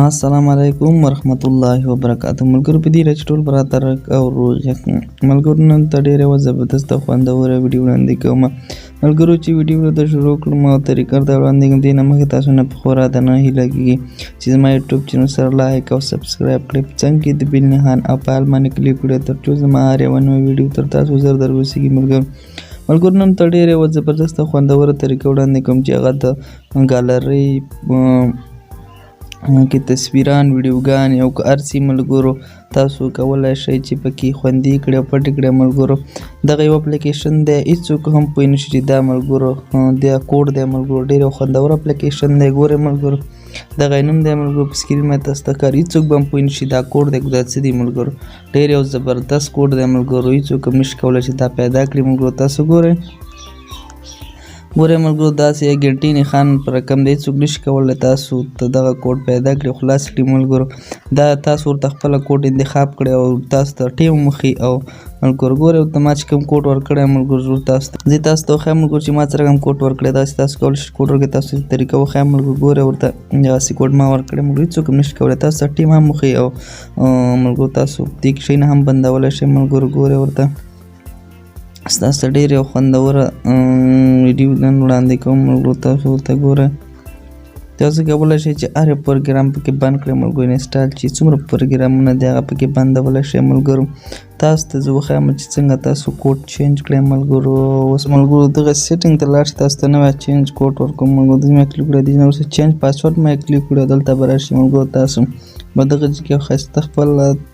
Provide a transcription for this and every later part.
السلام علیکم ورحمت الله وبرکاته. ملګرو، په دې هیله چې ټول برادر او روغ یاست. ملګرو، نن ته ډېره یوه زبردسته خوندوره ویډیو وړاندې کوم. ملګرو، چې ویډیو ورته شروع کړم او طریقه ورته وړاندې کوم، دې نه مخکې تاسو نه په خورا درنه هیله کېږي چې زما یوټیوب چینل سره لایک او سبسکرایب کړئ، په څنګ کې د بیل نښان او په آل باندې کلیک کړئ، تر څو زما هر یوه نوې ویډیو تر تاسو زر در ورسېږي. ملګرو، نن ته ډېره یوه زبردسته خوندوره طریقه وړاندې کوم چې هغه د ګالرۍ کې تصویران، ویډیوګانې او که هر څه ملګرو، تاسو کولای شئ چې پکې خوندي کړئ او پټې کړئ. ملګرو، دغه یو اپلیکیشن دی، هیڅوک هم پوه نه شي چې دا ملګرو دا کوډ دی. ملګرو، ډېر یو خوندور اپلیکیشن دی. ګورئ ملګرو، دغه نوم دی. ملګرو، په سکرین باندې تاسو ته ښکاري. هیڅوک به هم پوه نه شي دا کوډ دی که دا څه دي. ملګرو، ډېر یو زبردست کوډ دی. ملګرو، هیڅوک هم نشي کولی چې دا پیدا کړي. ملګرو، تاسو ګورئ. ګورئ ملګرو، داسې یو ګنټې نښان په رقم دی، هیڅوک نشي کولی تاسو ته دغه کوډ پیدا کړي، خلاص کړي. ملګرو، دا تاسو ورته خپله کوډ انتخاب کړئ او تاسو ته ټیم وښيي. او ملګرو، ګورئ ورته ما چې کوم کوډ ورکړی. ملګرو، زه تاسو ته زه تاسو ته وښایم ملګرو چې ما څه رقم کوډ ورکړی. داسې تاسو کولی شئ کوډ ورکړئ. تاسو طریقه وښایم. ملګرو، ګورئ ورته، دغسې کوډ ما ورکړی. ملګرو، هیڅوک هم نشي کولی تاسو ته ټیم هم وښيي. او ملګرو، تاسو دې کې شی نه هم بندولی شئ. ملګرو، ګورئ ورته، ستاسو ډېر یو خوندوره ویډیو نن وړاندې کوم. ملګرو، تاسو ورته ګورئ، تاسو کولی شئ چې هر یو پروګرام پکې بند کړئ. ملګرو، انسټال چې څومره پروګرامونه دي، هغه پکې بندولی شئ. ملګرو، تاسو ته زه وښایم چې څنګه تاسو کوډ چینج کړئ. ملګرو، اوس ملګرو دغه سیټینګ ته لاړ شئ، تاسو ته نوی چینج کوډ ورکوم. ملګرو، دې مې کلیک کړی، دې نه وروسته چینج پاسورډ مې کلیک کړی، دلته به راشي. ملګرو، تاسو به دغه ځای کې ښایسته خپل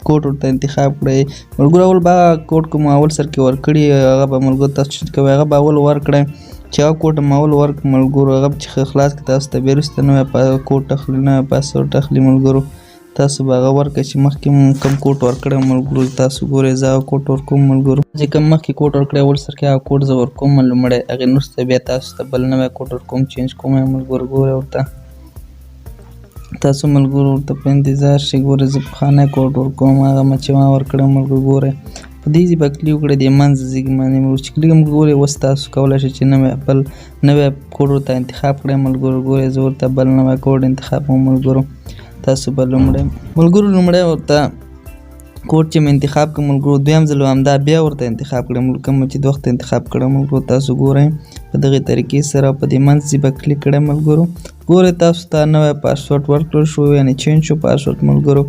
کوډ ورته انتخاب کړئ. ملګرو، اول به هغه کوډ کوم اول سر کې ورکړي، هغه به ملګرو تاسو چینج کوئ. هغه به اول ورکړئ چې هغه کوډ مو اول ورکړ. ملګرو، هغه چې خلاص کړي، تاسو ته بیا وروسته نوی کوډ اخلي، نوی پاسورډ اخلي. ملګرو، تاسو به هغه ورکړئ چې مخکې مو کوم کوډ ورکړی. ملګرو، تاسو ګورئ، زه هغه کوډ ورکوم. ملګرو، چې کوم مخکې کوډ ورکړی اول سر کې، هغه کوډ زه ورکوم لومړی، هغې نه وروسته بیا تاسو ته بل نوی کوډ ورکوم، چینج کوم یې. ملګرو، ګورئ ورته تاسو. ملګرو، ورته په انتظار شئ. ګورئ، زه پخوانی کوډ ورکوم، هغه چې ما ورکړی. ملګرو، ګورئ، په دې ځای به کلیک وکړئ، د منځ ځای باندې چې کلیک هم ګورئ. اوس تاسو کولی شئ چې نوی بل نوی کوډ ورته انتخاب کړئ. ملګرو، ګورئ، زه ورته بل نوی کوډ انتخاب کوم. ملګرو، تاسو به لومړی، ملګرو، لومړی ورته کوډ چې مې انتخاب کړ، ملګرو، دویم ځل همدا بیا ورته انتخاب کړم، کوم چې د وخت انتخاب کړم. ملګرو، تاسو ګورئ، په دغې طریقې سره په دې منځ ځای به کلیک کړئ. ملګرو، ګورئ، تاسو ته نوی پاسورډ ورکړل شو، یعنې چینج شو پاسورډ. ملګرو،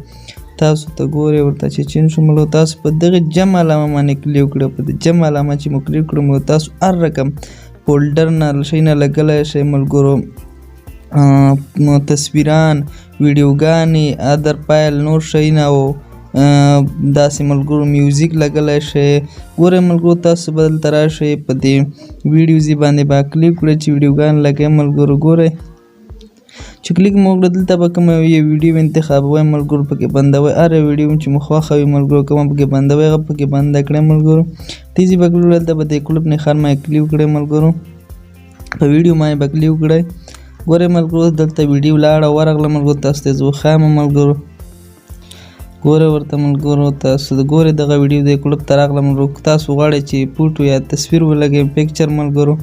تاسو ته ګورئ ورته چې چینج شو. ملګرو، تاسو په دغې جمع علامه باندې کلیک وکړئ. په دې جمع علامه چې مو کلیک کړو، ملګرو، تاسو هر رقم فولډر نه شی نه لګلی شئ. ملګرو، تصویران، ویډیوګانې، ادر فایل، نور شیونه او داسې. ملګرو، میوزیک لګلی شئ. ګورئ ملګرو، تاسو به دلته راشئ، په دې ویډیو ځای باندې به کلیک کړئ چې ویډیوګان لګئ. ملګرو، ګورئ چې کلیک مو وکړه، دلته به کومه یو ویډیو انتخابوئ. ملګرو، پکې بندوئ هره ویډیو چې مو خوښه وي. ملګرو، کومه پکې بندوئ، هغه پکې بنده کړئ. ملګرو، دې ځای به کلیک، دلته به د کلپ نښان باندې کلیک وکړئ. ملګرو، په ویډیو باندې به کلیک وکړئ. ګورئ ملګرو، دلته ویډیو لاړه ورغله. ملګرو، تاسو ته زه وښایم. ملګرو، ګورئ ورته. ملګرو، تاسو ګورئ، دغه ویډیو د کلپ ته راغله. ملګرو، تاسو غواړئ چې فوټو یا تصویر ولګئ، پکچر، ملګرو،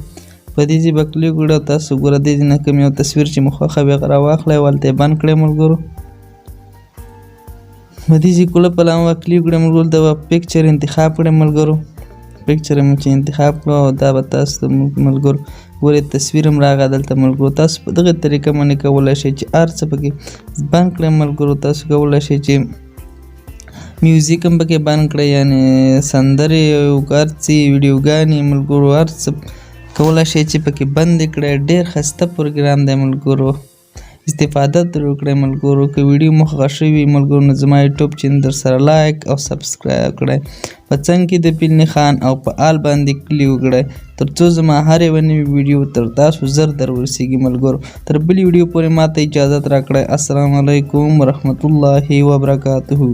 په دې ځای به کلیک وکړئ. تاسو ګوره، دې ځای نه کوم یو تصویر چې مو خوښه وي، هغه راواخلئ او هلته یې بند کړئ. ملګرو، په دې ځای کلپ علامه به کلیک وکړئ. ملګرو، دلته به پکچر انتخاب کړئ. ملګرو، پکچر مو چې انتخاب کړو او دا به تاسو ته، ملګرو، ګورئ، تصویر هم راغی دلته. ملګرو، تاسو په دغه طریقه باندې کولی شئ چې هر څه پکې بند کړئ. ملګرو، تاسو کولی شئ چې میوزیک هم پکې بند کړئ، یعنې سندرې او هر څه، ویډیوګانې. ملګرو، هر څه کولی شئ چې پکې بندې کړئ. ډېر ښایسته پروګرام دی. ملګرو، استفاده ترې وکړئ. ملګرو، که ویډیو مو خوښه شوي ملګرو، نو زما یوټیوب چینل در سره لایک او سبسکرایب کړئ، په څنګ کې د بیل نښان او په آل باندې کلیک وکړئ، تر څو زما هر یوه نوې ویډیو تر تاسو زر در ورسیږي. ملګرو، تر بلې ویډیو پورې ماته اجازت راکړئ. السلام علیکم ورحمت الله وبرکاته.